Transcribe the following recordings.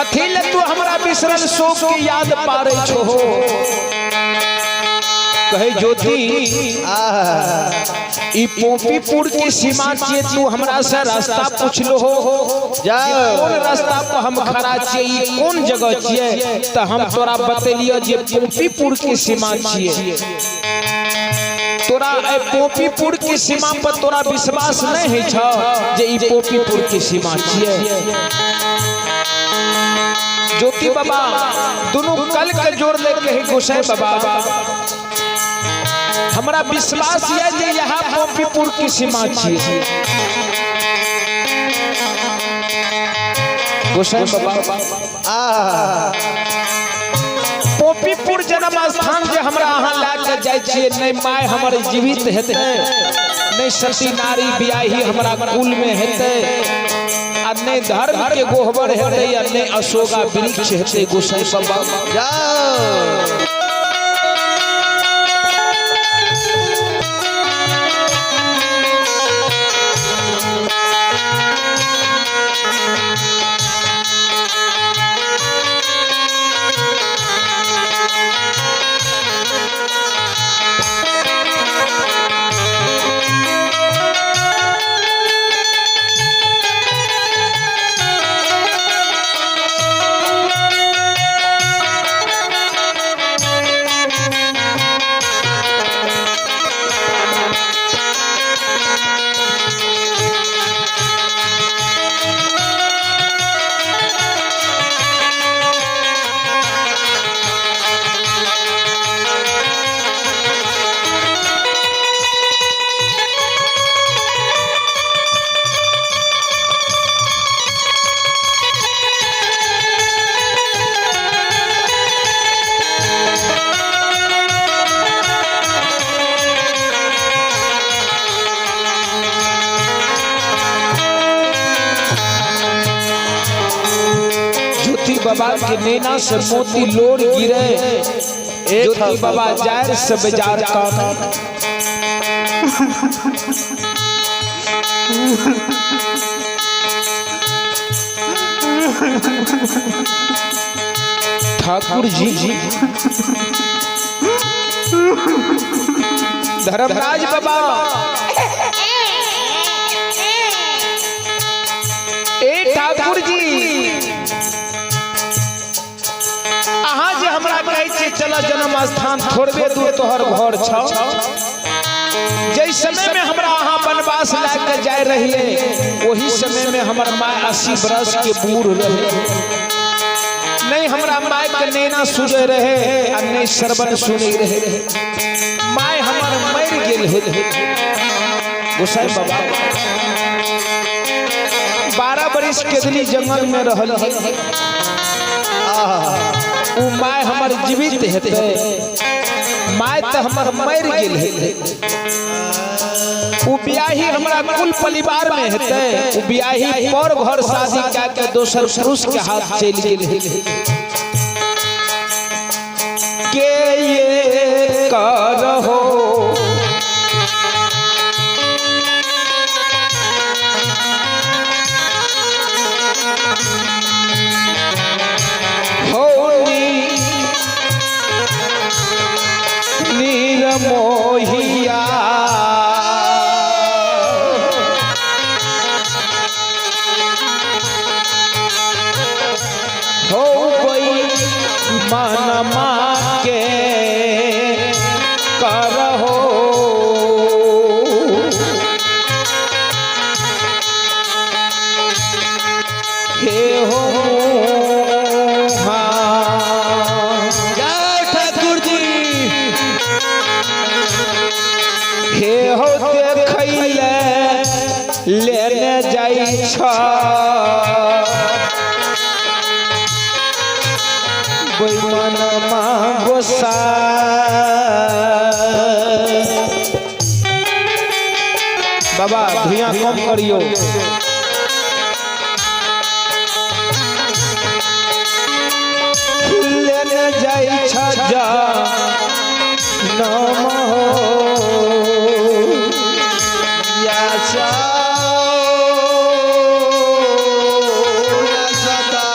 कथी ले तू हमरा बिसरल शोक के याद पारे छो हो? कहे ज्योति, ई पोपीपुर के सीमा छियै, तू हमरा से रास्ता पूछलो हो जा कोन रास्ता पर हम खड़ा छियै, ई कोन जगह छियै, तऽ हम तोरा बतेलियो जे पोपीपुर के सीमा छियै। तोरा ए पोपीपुर के सीमा पर तोरा विश्वास नहीं होइ छौ जे ई पोपीपुर के सीमा छियै? ज्योति बाबा दोनों कल के जोड़ ले के गोसाई बाबा, हमरा विश्वास यह जे यहाँ पोपीपुर की सीमा छियै। गोसाई बाबा, पोपीपुर जन्म स्थान जे हमरा अहाँ लए के जाइ छियै, नहि माय हमर जीवित हेतै, नहि सती नारी बियाही हमरा कुल में हेतै, आ नहि धर्म के गोहबर हेतै, आ नहि अशोका वृक्ष हेतै। गोसाई बाबा, जाओ। ज्योति बाबा के नैना से मोती लोर गिरे, ज्योति बाबा जायर से बेजार कान। ठाकुर जी, धर्मराज बाबा, ए ठाकुर जी, अहाँ जे हमरा कहै छियै चल जन्म स्थान, थोड़बे दूर तोहर घर छौ, जै समय में हमरा अहाँ वनवास लए के जाय रहियै, ओही समय में हमर माय 80 बरस के बूढ़ रहे। नहीं हमरा माय के नैना सुझे रहे आ नहीं श्रवण सुनै रहे। माय हमर मरि गेल हे। गोसाई बाबा, 12 बरिस केदली जंगल में रहल, उ my हमर जीवित हेतै? My तऽ हमर मरि गेल हेतै। उ बियाही हमरा कुल परिवार में हेतै? उ बियाही पर घर शादी कए के दोसर पुरुष के हाथ चलि गेल हेतै। के ये करहो होनी नीरमोहिया, हो गई मनमा के करहो हे हो हाँ। जय ठाकुर जी। हे हो देखैले लेने जाइ छ बैमनमा गोसा। बाबा, धुइयां कम करियो। लेने जाइ छ जा नम हो या सा या सदा।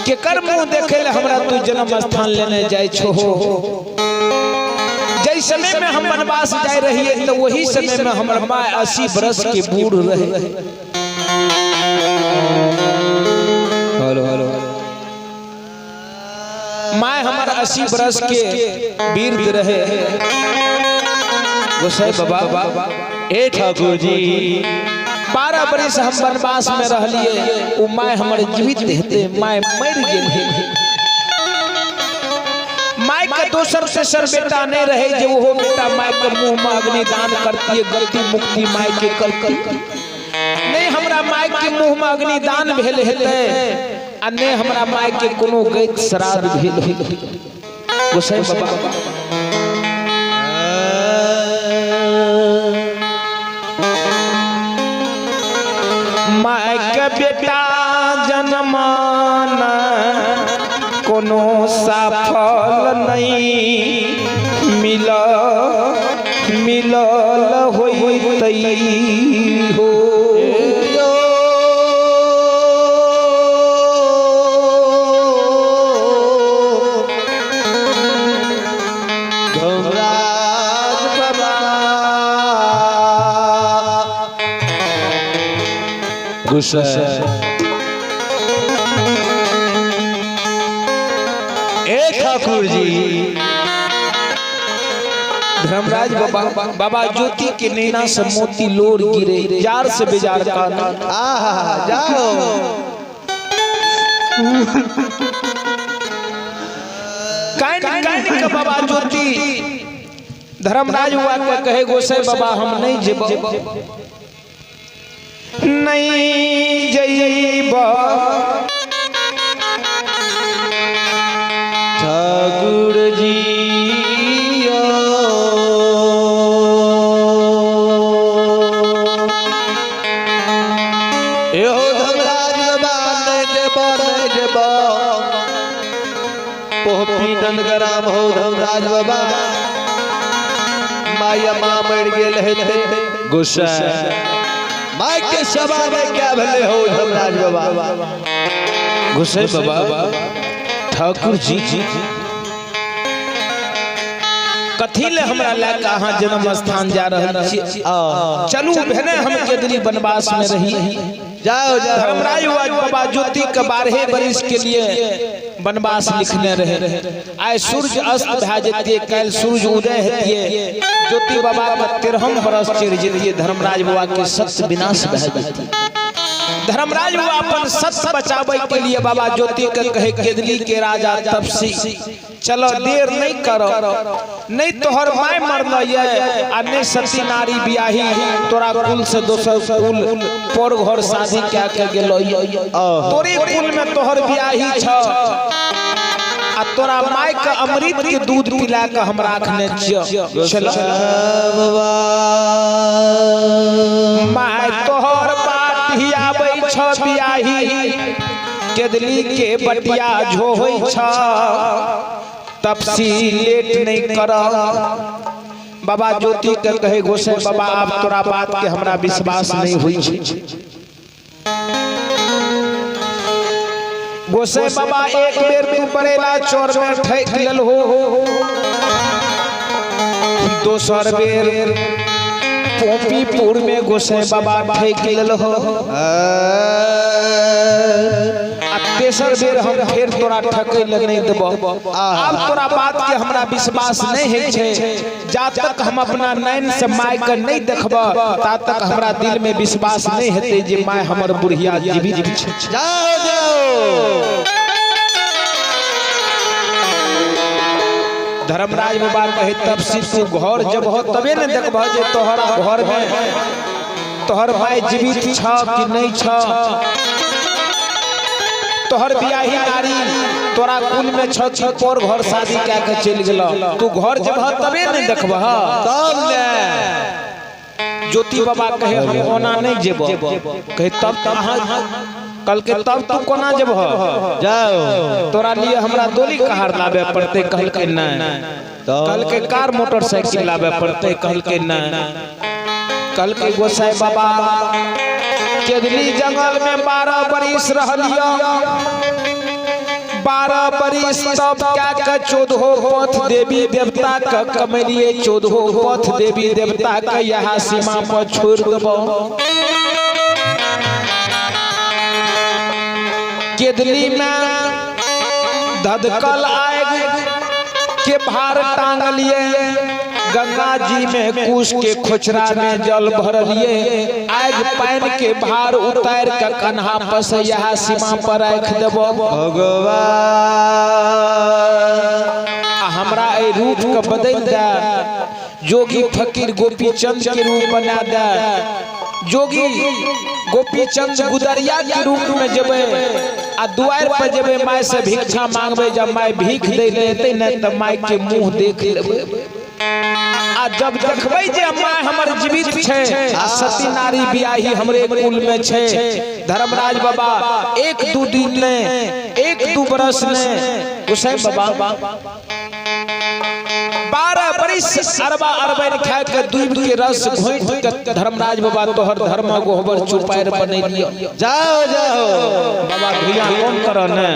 केकर मुंह देखे ले हमरा तू जन्म स्थान लेने जाय छो? जै समय में हम वनवास जाय रहिए तो वही समय में हमर माँ 80 बरस के बूढ़ रहे। Hello hello. माय हमर 80 बरस के वृद्ध रहे। गोसाई बाबा, ए ठाकुर जी, 12 बरिस हम वनवास में रहलिए, उ my हमर जीवित हेते, my मर गेल। My के दोसर तेसर बेटा नहीं रहे जे ओहो बेटा my के मुंह में अग्निदान करती, गति मुक्ति my के करती। नहीं हमरा my के मुंह में अग्निदान भेल हेते आ नहीं हमरा my के कोनो गैत श्राद्ध भेल हेते। गोसाई बाबा, my के बेटा जन्मान कोनो सफल नहीं मिल मिलल होइतै हो। धर्मराज बाबा, गुस्सा। ए ठाकुर जी, धर्मराज बाबा, बाबा ज्योति के नैना से मोती लोर गिरे, जार से बेजार का। आहा, जाओ। कान कान के बाबा ज्योति धर्मराज हुआ के कहे, गोसाई बाबा, हम नहीं जेब, नहीं जइब। ठाकुर जी, एहो धर्मराज बाबा, नहीं जेब, नहीं जेब। पोहपी नंदग्राम हो धर्मराज बाबा, माया माँ मर गेल हेते। गुस्सा, my के सभा में क्या भेले हो धर्मराज बाबा? गोसाई बाबा, ठाकुर जी, कथी ले हमरा लए के अहाँ जन्म स्थान जा रहल छी? चलू, भेने हम केदली वनवास में रही। जाओ जाओ। धर्मराज बाबा ज्योति के 12 बरिस के लिए वनवास लिखने रहे। आइ सूर्य अस्त भए जतिए, काल्हि सूर्य उदय हेतिए, ज्योति बाबा के 13 बरस चढ़ि जतिए, धर्मराज बाबा के सत्य विनाश भए जतिए। धर्मराज बाबा अपन सत्य बचावे के लिए बाबा ज्योति के कहे, केदली के राजा तपसी, चलो, देर नहीं करो। नहीं तोहर my मरल ये आ नहीं सती नारी बियाही तोरा कुल से दोसर कुल पर घर शादी क्या के गेलो। तोरे कुल में तोहर बियाही छ आ तोरा my के अमृत के दूध पिला के हम राखने छियो। चलो। My तोहर बात ही आबै छ बियाही, केदली के बटिया झोहै छ। तपसी, लेट नहीं कर। बाबा ज्योति के कहे, गोसाई बाबा, आब तोरा बात के हमरा विश्वास नहीं हुई छै। गोसाई बाबा, एक बेर तू बरेला चोर में ठैक लेल हो, दोसर बेर पोपीपुर में गोसाई बाबा ठैक लेल हो आ तेसर बेर हम फेर तोरा ठकै ले नहीं देबो। आब तोरा बात के हमरा विश्वास नहीं होइ छै। जा तक हम अपना नैन से my के नहीं देखब, ता तक हमरा दिल में विश्वास नहीं हेतै जे my हमर बुढ़िया जीवित छै। जाओ जाओ। धर्मराज बाबा कहे, तब से तू घर जब हो तबे ने देखब जे तोहर घर में तोहर my जीवित छ कि नहीं छ, तोहर बियाही नारी तोरा कुल में छ छ पर घर शादी कए के चलि गेल। तू घर जब हो तबे ने देखब। तब ने। ज्योति बाबा कहे, हम ओना नहीं जेब। कहे, तब अहाँ कल के तब तू कोना जेब? जाओ। तोरा लिए हमरा डोली कहार लाबे पड़ते? कहलकै नहीं। कहलकै, कार मोटरसाइकिल लाबे पड़ते? कहलकै नहीं। कहलकै, गोसाई बाबा, केदली जंगल में 12 बरिस रहलियो। 12 बरिस तब क्या के 14 पथ देवी देवता के कमेलिए, 14 पथ देवी देवता के यहाँ सीमा पर छोड़ देबो। केदली में धधकल आग के भार टांगलिए, गंगा जी में कुश के खोचरा में जल भरलिए, आग पानी के भार उतार के कन्हा पर से यहाँ सीमा पर राख देबो। भगवान आ हमरा एहि रूप के बदलि दे, जोगी फकीर गोपी चंद के रूप बना दे, जोगी गोपी चंद गुदरिया के रूप में जेबै आ दुआर पर जेबै, माय से भिक्षा मांगबै, जब माय भीख दै ले एतै ने तऽ माय के मुंह देख लेबै। आ जब देखबै जे माय हमर जीवित छै आ सती नारी बियाही हमरे कुल में छै, धर्मराज बाबा 1-2 दिन ने 1-2 बरस ने गोसाई बाबा 12 बरिस अरबा अरबैन खा के दूब के रस घोंट के धर्मराज बाबा तोहर धर्म गोहबर चुपायर बनेलियो। जाओ जाओ बाबा भैया कौन कर ने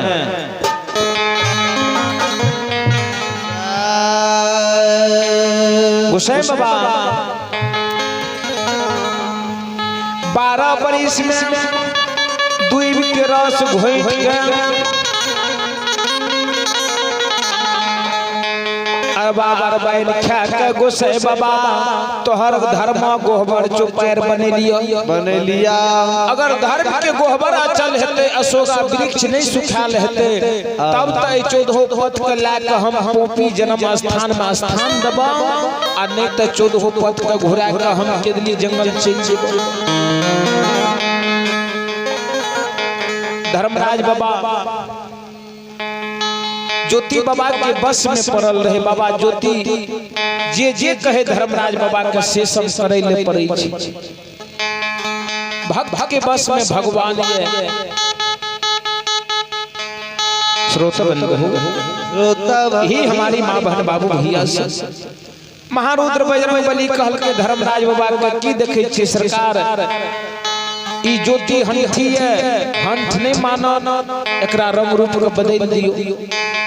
गोसाई बाबा 12 बरिस में दूब के रस घोंट के अरबा अरबैन खा के गोसाई बाबा तोहर धर्म गोहबर चुपायर बनेलियो बनेलिया। अगर धर्म के गोहबर अचल हेतै, अशोका वृक्ष नहीं सुखाल हेतै, तब त एहि 14 पथ के लए के हम पोपी जन्म स्थान में स्थान देबौ, आ नहीं त 14 पथ के घुरा के हम केदली जंगल चलि जेबौ। धर्मराज बाबा ज्योति बाबा के बस में पड़ल रहे। बाबा ज्योति जे जे कहे धर्मराज बाबा के से सब करे ले पड़े छै। भक्त के बस में भगवान ये। श्रोता बंधु श्रोता ही हमारी माँ बहन बाबू भैया से महारुद्र बजरंग बली कहल के धर्मराज बाबा के की देखे छी सरकार, ई ज्योति हंठी है, हंठ नहीं मानन, एकरा रंग रूप के बदल दियो।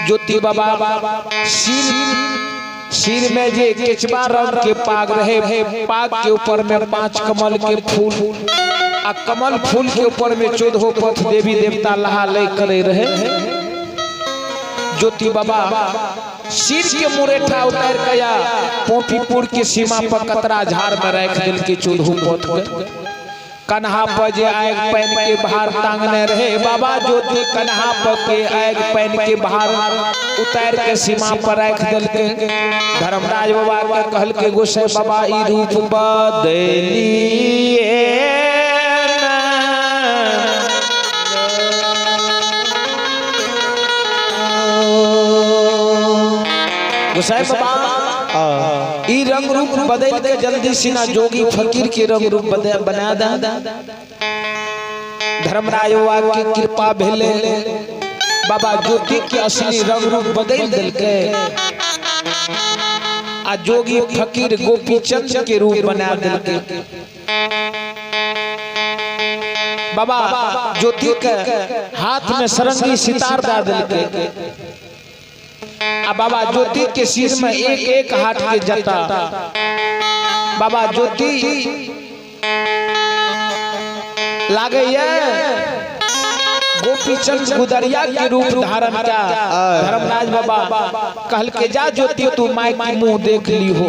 ज्योति बाबा सिर में जे केचबा रंग के पाग रहे, पाग के ऊपर में 5 कमल के फूल आ कमल फूल के ऊपर में 14 पथ देवी देवता लहा ले करे रहे। ज्योति बाबा सिर के मुरेठा उतार के पोपीपुर के सीमा पर कतरा झाड़ में रख दिल के 14 पथ के। कन्हा पर जे आग पहन के बाहर टांगने रहे बाबा ज्योति कन्हा पर के आग पहन के बाहर उतार के सीमा पर रख दिल के। धर्मराज बाबा के कहल के गोसाई बाबा ई रूप बदलिए गोसाई बाबा ई रंग रूप बदल के जल्दी सिना जोगी फकीर के रंग रूप बना दा। धर्मराज बाबा के कृपा भेले बाबा ज्योति के असली रंग रूप बदल दिलके आ जोगी फकीर गोपी चंद के रूप बना दिलके। बाबा ज्योति के हाथ में सरंगी सितार दा दिलके आ बाबा ज्योति के सिर में एक एक हाथ के जटा। बाबा ज्योति लागे गोपी चंद गुदरिया के रूप धारण का। धर्मराज बाबा कहल के जा ज्योति तू माय के मुंह देख ली हो।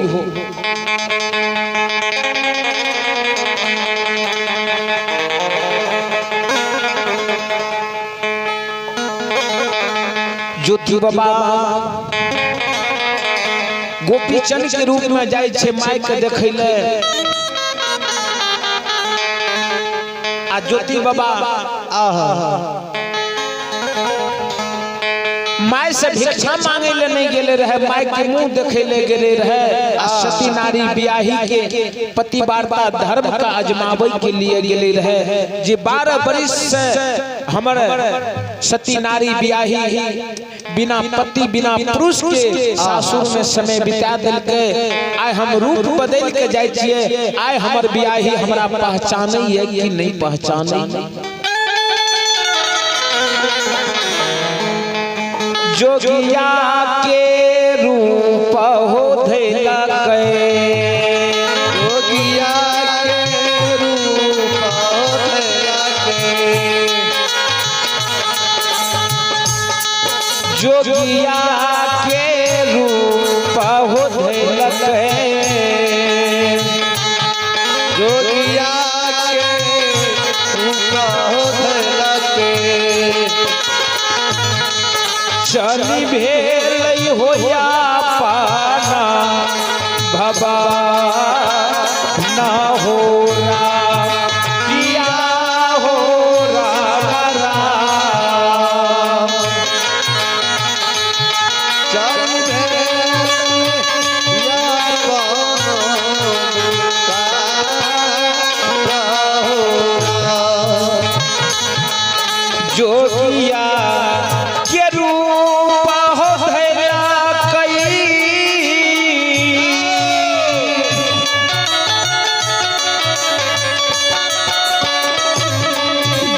ज्योति बाबा गोपी चंद के रूप में जाय छे my के देखै ले आ ज्योति बाबा my से भिक्षा मांगे ले नहीं गेले रहे, my के मुंह देखे ले गेले रहे आ सती नारी बियाही के पति वार्ता धर्म का अजमावे के लिए गेले रहे। जे 12 बरिस से हमर सती नारी बियाही बिना पति बिना पुरुष के सासुर में समय बिता दिलके, आइ हम रूप बदल के जाय छियै, आइ हमर बियाही हमरा पहचानै है कि नहीं पहचानै। जोगिया के रूप हो धैलकै, जोगिया के रूप धैलकै, जोगिया के रूप हो धैलकै, जोगिया के रूप हो धैलकै। चली भेलै होया पाना भवा ना हो राम, किया हो राम राम। चली भेलै या पाना हो राम। जोगिया के रूप हो धैलकै,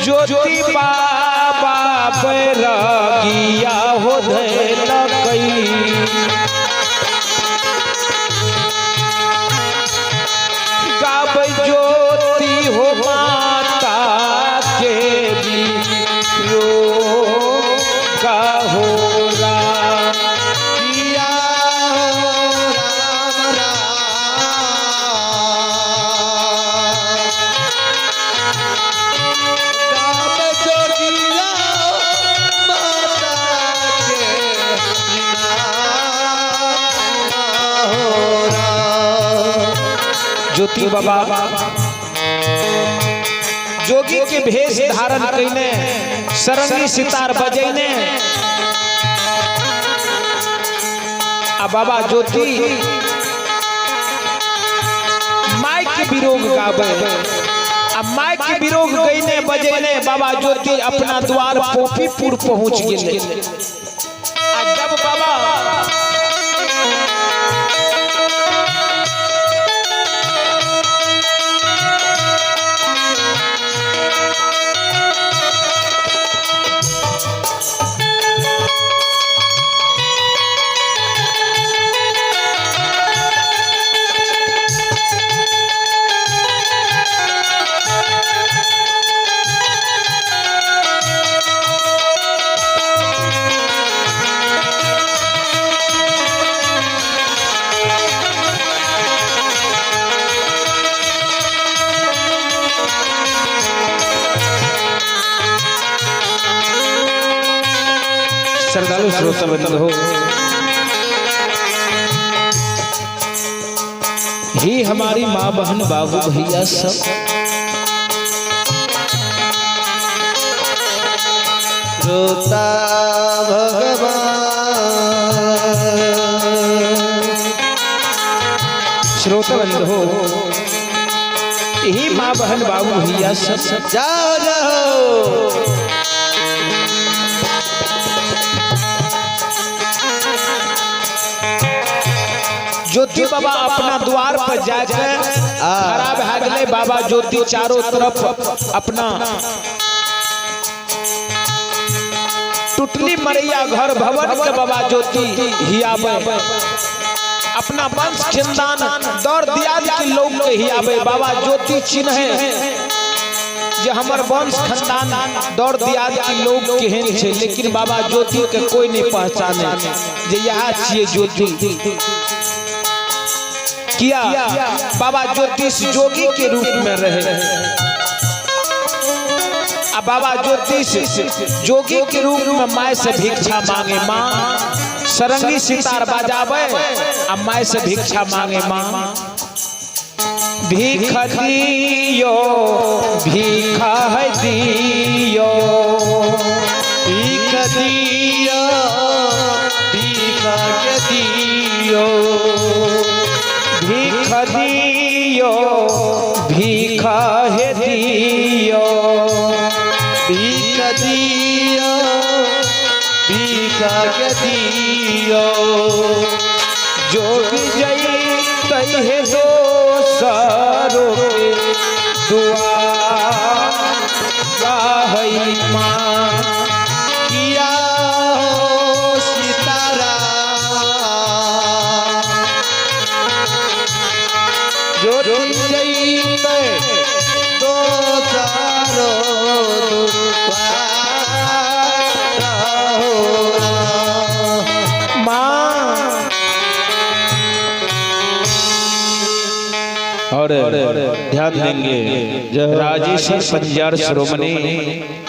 ज्योति बाबा बैरागिया हो धैलकै। गाबै ज्योति हो माता के रो हो राम, किया हो राम राम। गाब जोगिया माता के हो राम। ज्योति बाबा जोगी के भेष धारण कईने, सरंगी सितार बजैने, आ बाबा ज्योति माई के विरोग गावे, आ माई के विरोग गईने बजैने बाबा ज्योति अपना द्वार पोपीपुर पहुंच गेले। आ जब बाबा श्रद्धालु श्रोता बंधु ही हमारी माँ बहन बाबू भैया सब, श्रोता भगवान, श्रोता बंधु ही माँ बहन बाबू भैया सब, जाओ जाओ। ज्योति बाबा अपना द्वार पर जाकर खड़ा भए गेलै। बाबा ज्योति चारों तरफ अपना टुटली मरैया घर भवन के बाबा ज्योति हियाबे, अपना वंश खानदान दौर दियाद के लोग के हियाबे। बाबा ज्योति चिन्हे जे हमर वंश खानदान दौर दियाद के लोग केहन छै, लेकिन बाबा ज्योति के कोई नहीं पहचाने जे यह छियै ज्योति। किया बाबा ज्योतिष जोगी के रूप में रहे, आ बाबा ज्योतिष जोगी के रूप में माय से भिक्षा मांगे। माँ सरंगी सितार बजावे आ माय से भिक्षा मांगे। माँ भीख दियो, भीख दियो, भीख दियो, भीख दियो, भीख दियो, भीख दियो, भीख दियो, भीख दियो। जोगी जइतै हे दोसरो के दुआर है माँ। किया हो और ध्यान देंगे राजेश्वर पंजार शिरोमणि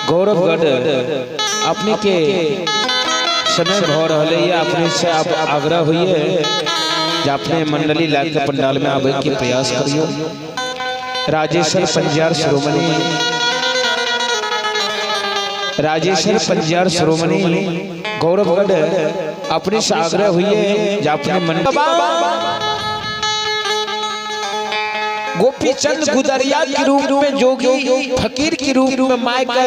गौरवगढ़ अपने के समय भ रहा है। अपने से आप आग्रह हुई है जे अपने मंडली ला के पंडाल में आवे के प्रयास करियो। राजेश्वर पंजार शिरोमणि, राजेश्वर पंजार शिरोमणि गौरवगढ़ अपने से आग्रह हुई है जे अपने मंडली गोपीचंद गुदरिया के रूप में जोगी फकीर के रूप में माय के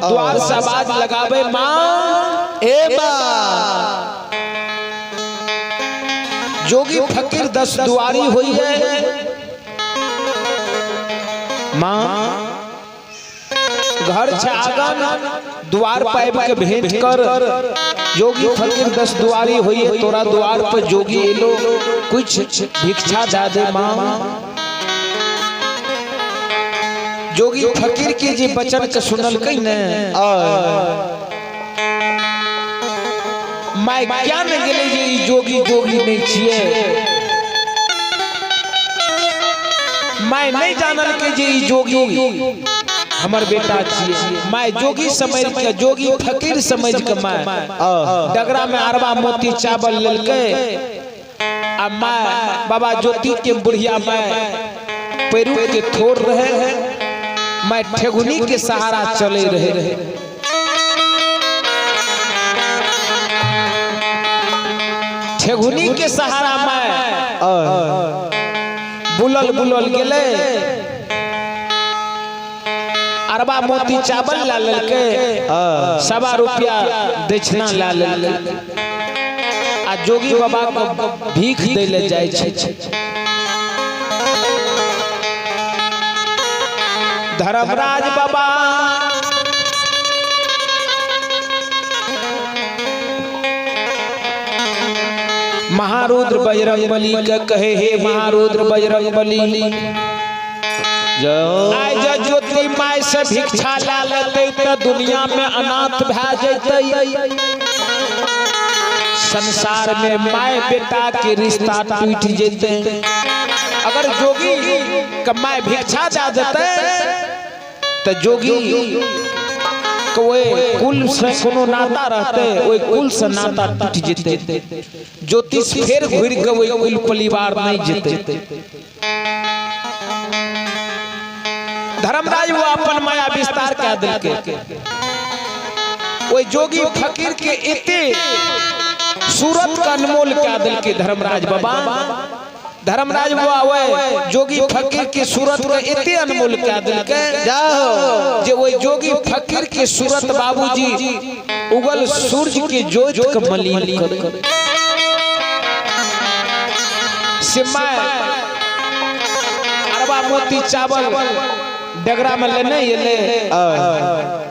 द्वार से आवाज लगावे माँ ए माँ। जोगी फकीर 10 दुआरी हुई है माँ घर छे आंगन द्वार पाइप के भेंट कर जोगी फकीर 10 दुआरी हुई है तोरा द्वार पर जोगी एलो कुछ भिक्षा दे दे माँ। जोगी फकीर के जे वचन के सुनल कहीं ने my क्या न गेले जे ई जोगी जोगी नहीं छिए। मैं नहीं जानल के जे ई जोगी हमर बेटा छिए। मैं जोगी समझ के जोगी फकीर समझ के मैं डगरा में अरबा मोती चावल लेलके आ मैं बाबा ज्योति के बुढ़िया मैं पेरू के थोर रहे मैं ठेगुनी के सहारा चले रहे। ठेगुनी के सहारा मैं बुलल बुलल गेले अरबा मोती चावल ला लेलके 1.25 रुपया दक्षिणा ला लेलके आ जोगी बाबा को भीख दे ले जाय छै। धर्मराज बाबा महारुद्र बजरंग बली के कहे हे महारुद्र बजरंग बली आइ जे ज्योति my से भिक्षा ला लेते त दुनिया में अनाथ भए जैते। संसार में my बेटा के रिश्ता टूट जैते। अगर जोगी के my भिक्षा दे देते तो जोगी के ओहि कुल से कोनो नाता रहते ओहि कुल से नाता टूट जेते। ज्योतिष फेर घुरि के ओहि कुल परिवार नहीं जेते। धर्मराज वो अपन माया विस्तार कह देलके ओहि जोगी फकीर के एते सूरत का अनमोल कह देलके धर्मराज बाबा। धर्मराज बुआ ओए जोगी फकीर के सूरत के एते अनमोल कह देलके जे ओहि जोगी फकीर के सूरत बाबूजी उगल सूरज के ज्योत के मलिन कर से मैं अरबा मोती चावल डगरा में लेने एले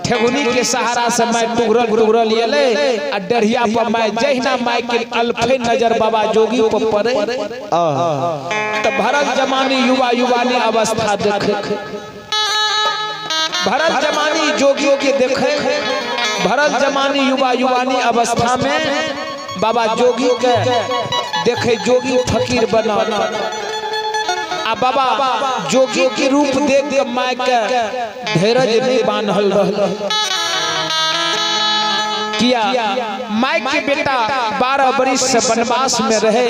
ठेगुनी के सहारा से मैं टुगरल टुगरल एले आ डरिया पर मैं जहिना my के अल्फे नजर बाबा जोगी पर पड़े तो भरत जमानी युवा युवानी अवस्था देखे भरत जमानी जोगियों के देखे भरत जमानी युवा युवानी अवस्था में बाबा जोगी के देखे जोगी फकीर बना आ बाबा जोगी के रूप देख के my के धैर्य नहीं बान्हल रहल किया my के बेटा 12 बरिस से वनवास में रहे।